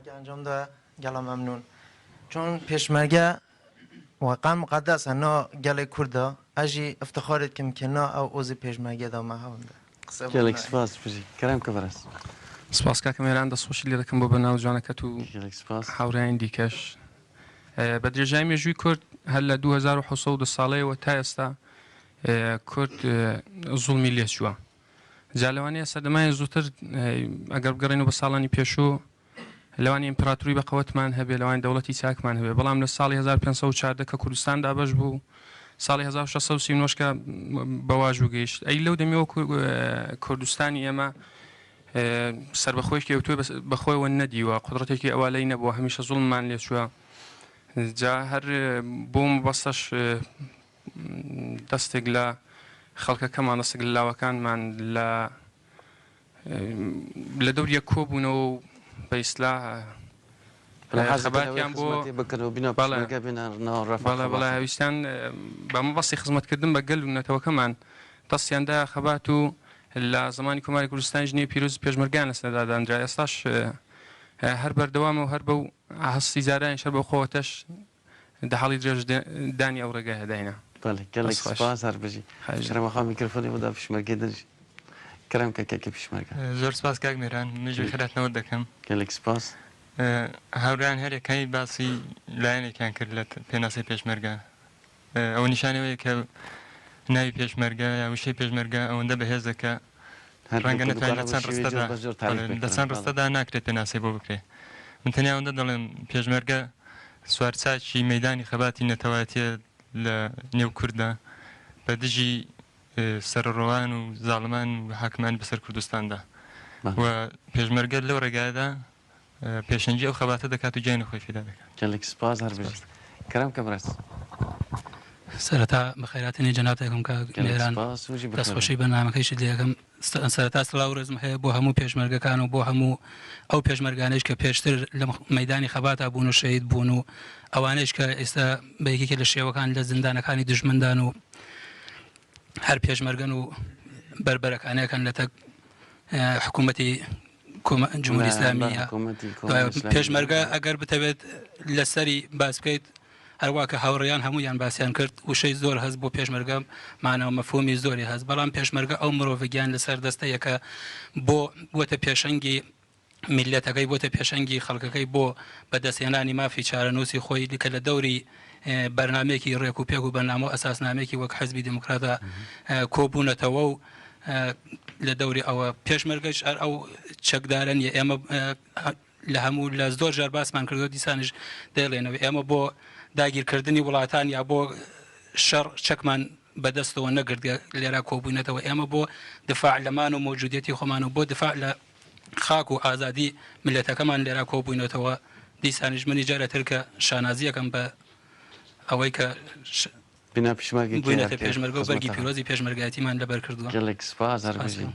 پێشمەرگە ئەنجام دا گەڵە مەمنون چون پێشمەرگە واقعا مقدسە نا گەلێ کوردا ئەژی ئفتخارێ دکم کە نا ئەو ئۆزی پێشمەرگە دا مە هەوندا قسە بۆ گەلێک نایە. سپاس بژی کەرام کە بەڕێز. سپاس کاکە مێران دەستخۆشیت لێ دەکەم بۆ بەرنامە جوانەکەت و گەلێک سپاس. هاوڕێیانی دیکەش. بە درێژایی مێژووی کورد هەر لە 2700 ساڵەیەوە تا ئێستا کورد زوڵمی لێچووە. جا لەوانەیە سەردەمانی زووتر ئەگەر بگەڕێینەوە بە ساڵانی پێشوو لەوانی ئیمپراتوری بە قەوەتمان هەبێ لەوانی دەوڵەتی چاکمان هەبێ بەڵام لە ساڵی 1514 کە کوردستان دابەش بوو ساڵی 1639 کە بە واژوو گەیشت ئەی لەو دەمەوە کوردستانی ئێمە سربەخۆیشکی ئەوتۆی بەخۆیەوە نەدیوە قدرەتێکی ئەوە لەی نەبووە هەمیشە زوڵممان لێچووە جا هەر بۆ مەبەستەش دەستێک لە خەڵکەکەمان دەستێک لە لاوەکانمان لە لە دەوری یەک کۆبوونەوە و بە ئیسلاح خەباتیان بۆ بەڵێ بەڵێ ویستیان بە مەبەستی خزمەتکردن بە گەل و نەتەوەکەمان دەستیان دا خەبات و لە زمانی کۆماری کوردستانیش نوێ پیرۆز پێشمەرگەیان لە سنەدا دانرا ئێستاش هەر بەردەوامە و هەر بەو هەستی جارانیش هەر بەو قوەتەش دە حاڵی درێژ دانی ئەو ڕێگایه داینا. بەڵێ گەلێک دەست خۆش. سپاس هەر بژی. خواهش. کەرەم خان میکرۆفۆنی بۆ دا پیشمەرگەی دەنج کەرەم کە کاکی پیشمەرگە. زۆر سپاس کاک مێران منیش بەخێرهاتنەوەت دەکەم. گەلێک سپاس. هاورێیان هەریەکەی باسی لایەنێکیان کرد لە پێناسەی پێشمەرگە ئەوە نیشانی ئەوەیە کە ناوی پێشمەرگە یا وشەی پێشمەرگە ئەوەندە بەهێزە کە ڕەنگە نەتوانین لە چەند ڕستەدا لە چەند ڕستەدا ناکرێت پێناسەی بۆ بکرێت. من تەنیا ئەوەندە دەڵێم پێشمەرگە سوارچاکی مەیدانی خەباتی نەتەوایەتییە لە نێو کورددا بە دژی سەرەڕۆوان و زاڵمان و حاکمانی بەسەر کوردستاندا و پێشمەرگە لەو ڕێگایەدا پێشەنگی ئەو خەباتە دەکات و گیانی خۆی فیدا دەکات. گەلێک سپاس هەر بژیت. کەرەم کە بەڕێز. سەرەتا بەخێرهاتنی جەنابت ئەکەم کاک گەلێک مێران سپاس وژی بەخێر بێی. دەستخۆشی بەرنامەکەیشت لێ ئەکەم سەرەتا سڵاو و ڕێزم هەیە بۆ هەموو پێشمەرگەکان و بۆ هەموو ئەو پێشمەرگانەیش کە پێشتر لە مەیدانی خەباتا بوون و شەهید بوون و ئەوانەیش کە ئێستا بە یەکێکێ لە شێوەکان لە زیندانەکانی دوژمندان و هەر پێشمەرگەن و بەربەرەکانیەکەن لەتەک حکوومەتی جمهوری ئیسلامیە پێشمەرگە ئەگەر بتەوێت لەسەری باس بکەیت هەروا کە هاوڕێیان هەمویان باسییان کرد وشەی زۆر هەست بۆ پێشمەرگە مانا و مەفهومی زۆری هەست بەڵام پێشمەرگە ئەو مرۆڤ گیان لەسەر دەستەیەکە بۆ بووەتە پێشەنگی میللەتەکەی بۆتە پێشەنگی خەڵکەکەی بۆ بەدەستهێنانی مافی چارەنووسی خۆی کە لە دەوری بەرنامەیەکی ڕێک و پێک و بەرنامە و ئەساسنامەیەکی وەک حزبی دیموکراتە کۆبوونەتەوە و لە دەوری ئەوە پێشمەرگەش هەر ئەو چەکدارە نیە ئێمە لە هەموو لە زۆر جار باسمان کردو دیسانش دەیڵێنەوە ئێمە بۆ داگیرکردنی وڵاتان یا بۆ شەڕ چەکمان بەدەستەوە نەگرتگە لێرا کۆبووینەتەوە ئێمە بۆ دفاع لەمان و مەوجودیەتی خۆمان و بۆ دفاع لە خاک و ئازادی میللەتەکەمان لێرە کۆبووینەتەوە، دیسانیش منی جارێ تر کە شانازییەکەم بە ئەوەی کە بینا پیشمەرگە کێ بووینەتە هەر کێ پێشمەرگە و بەرگی خزمەتە. پیرۆزی پێشمەرگایەتیمان لەبەر کردووە. گەلێک سپاس هەر سپاس. بژی.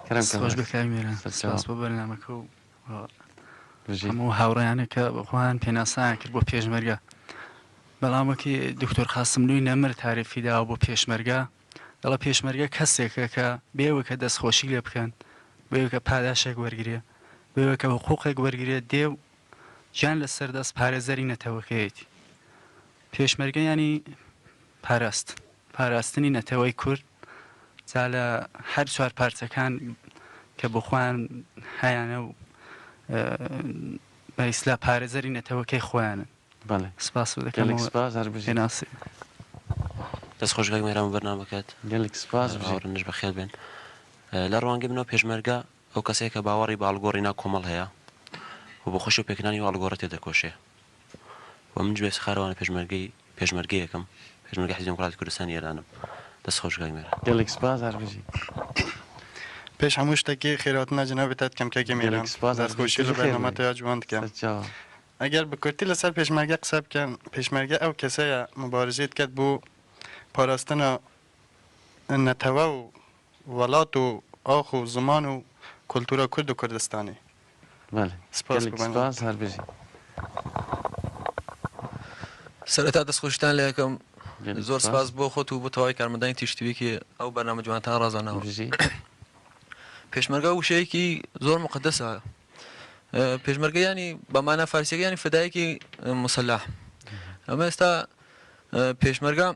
کەرەم دەست خۆش کەمەر. بێ کاک مێران سەرچاوە. سپاس بۆ بەرنامەکە و بژی. هەموو هاوڕێیانە کە خۆیان پێناسەیان کرد بۆ پێشمەرگە بەڵام وەکی دکتۆر قاسملووی نەمر تاریفی داوە بۆ پێشمەرگە دەڵێ پێشمەرگە کەسێکە کە بێ ئەوەی کە دەستخۆشی لێ بکەن، بێ ئەوەی کە پاداشێک وەرگرێ، بێ ئەوەی کە حقووقێک وەرگرێ دێ و گیان لە سەر دەست پارێزەری نەتەوەکەیەتی. پێشمەرگە یانی پاراست، پاراستنی نەتەوەی کورد جا لە هەر چوار پارچەکان کە بۆ خۆیان هەیانە و بە ئیسلا پارێزەری نەتەوەکەی خۆیانن. بەڵێ سپاست دەکەم گەلێک و سپاس هەر بژیت. پێناسی. دەست خۆش کاک مێهران بۆ بەرنامەکەت. گەلێک سپاس بژیت. هاوڕێنش بەخێر بێن. لە ڕوانگەی منەوە پێشمەرگە ئەو کەسەیە کە باوەڕی بە ئاڵوگۆڕی ناو کۆمەڵ هەیە و بۆ خۆشی و پێکهێنانی ئەو ئاڵوگۆڕە تێدەکۆشێ و منیش بە ئیفتخارەوە پێشمەرگەی پێشمەرگەیەکم پێشمەرگەی حیزبی دێموکڕاتی کوردستانی ئێرانم. دەست خۆش کاک مێهران. گەلێک سپاس هەر بژیت. پێش هەموو شتەکی خێرهاتنا جەنابی تە دکەم کاکی گەلێک مێهران سپاس هەر دەست بژیت. خۆشی تۆ لە خێر بەرنامە بێی. تە یا جوان دکەم. سەرچاوە. ئەگەر بە کورتی لەسەر پێشمەرگە قسە بکەم، پێشمەرگە ئەو کەسەیە موبارزەی دکەت بۆ پاراستنا نەتەوە و وەڵات و ئاخ و زمان و کولتورا کورد و کوردستانی. بەڵێ سپاس گەلێک بۆ بەرنامەتان. سپاس هەر بژی. سەرەتا دەستخۆشیتان لێ ئەکەم گەلێک زۆر سپاس. سپاس بۆ خۆت و بۆ تەواوی کارمەندانی تیشتویکی ئەو بەرنامە جوانەتان ڕازاندنەوە. بژی. پێشمەرگە وشەیەکی زۆر موقەدەسە. پێشمەرگە یانی بە مانا فارسیەکە یانی فدایەکی مسەلاح. ئەمە ئێستا پێشمەرگە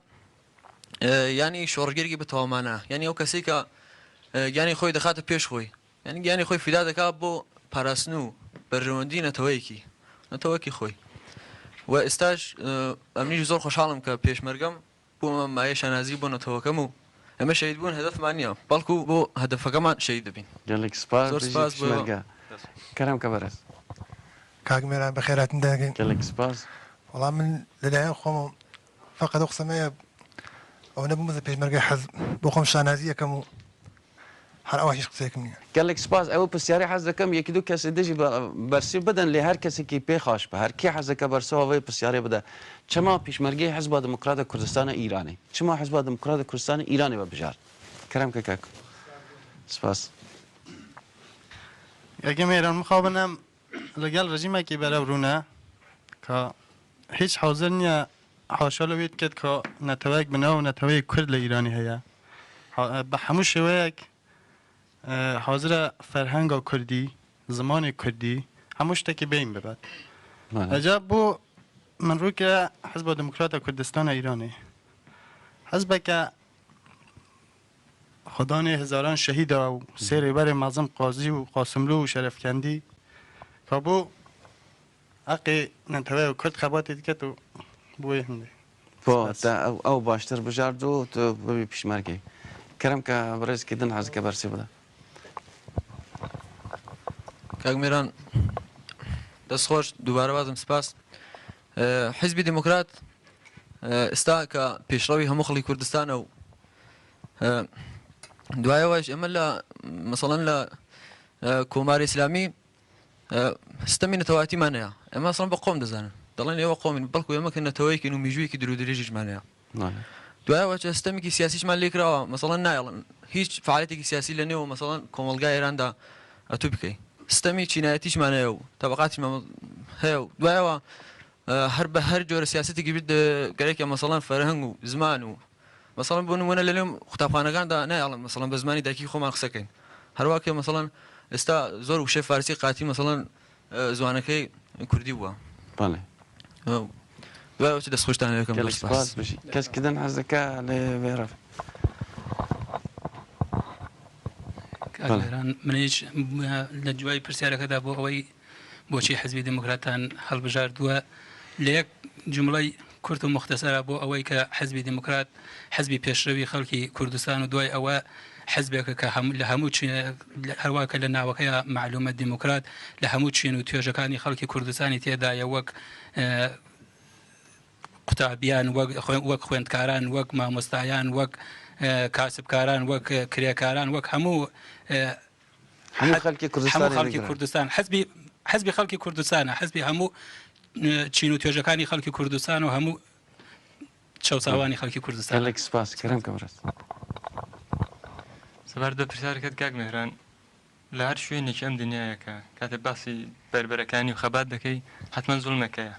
یانی شۆڕشگێرێکی بە تەواو مانا، یانی ئەو کەسەی کە گیانی خۆی دەخاتە پێش خۆی، یانی گیانی خۆی فیدا دەکات بۆ پاراستن و بەرژەوەندی نەتەوەیەکی نەتەوەکی خۆی. و ئێستاش ئەمنیش زۆر خۆشحاڵم کە پێشمەرگەم بوومە مایەی شانازی بۆ نەتەوەکەم و ئێمە شەهید بوون هەدەفمان نییە بەڵکو بۆ هەدەفەکەمان شەهید دەبین. گەلێک سپاس زۆر بژی سپاس بۆ ئێوە. پشمەرگە. کەرەم کە بەرێز. کاک مێران بەخێرهاتن دەکەین. گەلێک سپاس. وەڵا من لەلایەن خۆمەوە فەقەت ئەو قسەم هەیە ئەوە نەبووم بە پێشمەرگەی حەز بۆ خۆم شانازی ئەکەم و هەر ئەوە هیچ قسەیەکم نییە. گەلێک سپاس ئەوە پرسیارەی حەز دەکەم یەکی دوو کەسی دژی بەرسیڤ بدەن لێ هەر کەسێکی پێ خاش بە هەر کێ حەز دەکا بەرسەوە ڤێ پرسیارێ بدە چما پیشمەرگەی حزبا دموکرات کوردستان ئیرانێ چما حزبا دموکرات کوردستان ئیرانێ بە بژارد کەرەم کە کاک سپاس. یەکەم ئێران مخابن ئەم لەگەڵ ڕژیمێکی بەرەو ڕوونە کە هیچ حاضر نییە حاشا لەوێت کرد کە نەتەوەیەک بە ناو نەتەوەی کورد لە ئیرانی هەیە بە هەموو شێوەیەک حاضرە فەرهەنگا کوردی زمانی کوردی هەموو شتێکی بین ببات ئەجا بۆ من ڕوو کرا حزب دموکراتە کوردستانە ئیرانی حزبەکە خودانی هەزاران شەهیدە و سێ رێبەرێ مەزن قازی و قاسملوو و شەرەفکەندی کا بۆ حەقی نەتەوەی کورد خەباتی دکەت و بۆیە هەندێ. بۆ تە ئەو باشتر بژارد و تۆ ببی پیشمەرگەی. کەرەم کە بەڕێز کردن حەز کە بەرسی بدە. کاک مێران دەست خۆش دووبارە بازم سپاس. حیزبی دێموکرات ئێستا کە پێشڕەوی هەموو خەڵکی کوردستانە و دوایەوەش ئێمە لە مەسەڵەن لە کۆماری ئیسلامی ستەمی نەتەوایەتیمان هەیە ئێمە ئەسڵەن بە قۆم دەزانن دەڵێن ئێوە قۆمین بەڵکو ئێمە کە نەتەوەیەکین و میژوویەکی دوور و درێژیشمان هەیە دوایەوە چە ستەمێکی سیاسیشمان لێکراوە مەسەڵەن نایەڵن هیچ فعالەتێکی سیاسی لە نێو مەسەڵەن کۆمەڵگای ئێراندا ئەتوو بکەی ستەمی چینایەتیشمان هەیە و تەبقاتیشمان هەیە و دوایەوە هەر بە هەر جۆرە سیاسەتێکی بێت گەرەکە مەسەڵەن فەرهەنگ و زمان و مەسەڵەن بۆ نموونە لە نێو قوتابخانەکاندا نایەڵن مەسەڵەن بە زمانی دایکی خۆمان قسە کەین هەروا کە مەسەڵەن ئێستا زۆر وشەی فارسی قاتی مەسەڵەن زوانەکەی کوردی بووە. بەڵێ. دوای ئەوە چ دەستخۆشتان لێ دەکەم. گەلێک سپاس بژی. کەس کدن حەز دەکا لێ ڤێ کاک مێران منیش لە دوای پرسیارەکەدا بۆ ئەوەی بۆچی حزبی دێموکراتتان هەڵبژاردووە لە یەک جومڵەی کورت و موختەسەرا بۆ ئەوەی کە حزبی دێموکرات حزبی پێشرەوی خەڵکی کوردستان و دوای ئەوە حزبێکە کە لە هەموو هەروا کە لە ناوەکەیا مەعلومە دێموکرات لە هەموو چین و توێژەکانی خەڵکی کوردستانی تێدایە وەک قوتابیان وەک وەک خوێندکاران وەک مامۆستایان وەک کاسبکاران وەک کرێکاران وەک هەموو هەموو خەلکی کوردستان هەموو خەڵکی کوردستان حزبی حزبی خەڵکی کوردستانە حزبی هەموو چین و توێژەکانی خەڵکی کوردستان و هەموو چەوساوانی خەڵکی کوردستان. گەلێک سپاس کەرەم کە بەڕێز. سەبارەت بە پرسیارەکەت کاک مێهران، لە هەر شوێنێکی ئەم دنیایە کە کاتێ باسی بەربەرەکانی و خەبات دەکەی حەتمەن زوڵمێک هەیە.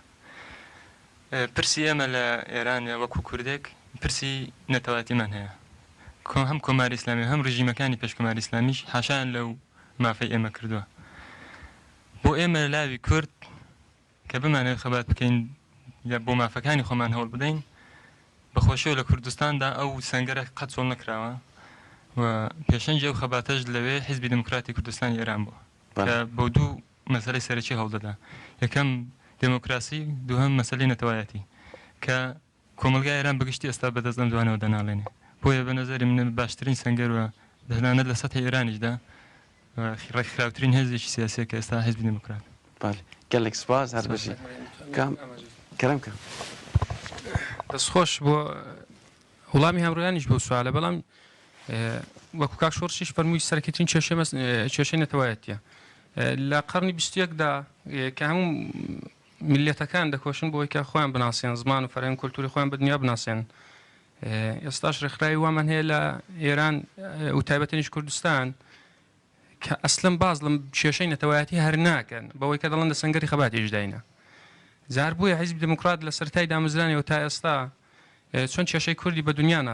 پرسی ئێمە لە ئێران وەکوو کوردێک پرسی نەتەوایەتیمان هەیە. هەم کۆماری ئیسلامی و هەم ڕژیمەکانی پێش کۆماری ئیسلامیش حاشایان لەو مافەی ئێمە کردووە. بۆ ئێمە لاوی کورد کە بمانەوێت خەبات بکەین یا بۆ مافەکانی خۆمان هەوڵ بدەین، بە خۆشیەوە لە کوردستاندا ئەو سەنگەرە قەت چۆڵ نەکراوە و پێشەنگی ئەو خەباتەش لەوێ حیزبی دێموکراتی کوردستانی ئێران بووە کە بۆ دوو مەسەلەی سەرەکی هەوڵ دەدا، یەکەم دێموکراسی، دووهەم مەسەلەی نەتەوایەتی کە کۆمەڵگای ئێران بە گشتی ئێستا بە دەست ئەم دوانەوە دەناڵێنێ. بۆیە بە نەزەری من باشترین سەنگەر و تەنانەت لە سەتحی ئێرانیشدا ڕێکخراوترین هێزێکی سیاسیە کە ئێستا حیزبی دێموکراتە. بەڵێ گەلێک سپاس هەر بژی. کام کەرەم کە. دەست خۆش بۆ وڵامی هاوڕێیانیش بەو سوالە بەڵام وەکو کاک شۆڕشیش فەرمووی سەرەکیترین کێشەی کێشەی نەتەوایەتیە لە قەرنی 21 دا کە هەموو میللەتەکان دەکۆشن بۆی کە خۆیان بناسێن زمان و فەرهەنگ کولتوری خۆیان بە دنیا بناسێن ئێستاش ڕێکخراوی وامان هەیە لە ئێران و تایبەتەنیش کوردستان کە ئەسلم باز لەم کێشەی نەتەوایەتی هەر ناکەن بەوەی کە دەڵێن لە سەنگەری خەباتیش داینە جار بۆیە حیزبی دێموکرات لە سەرەتای دامەزرانیەوە تا ئێستا چۆن کێشەی کوردی بە دنیا نا.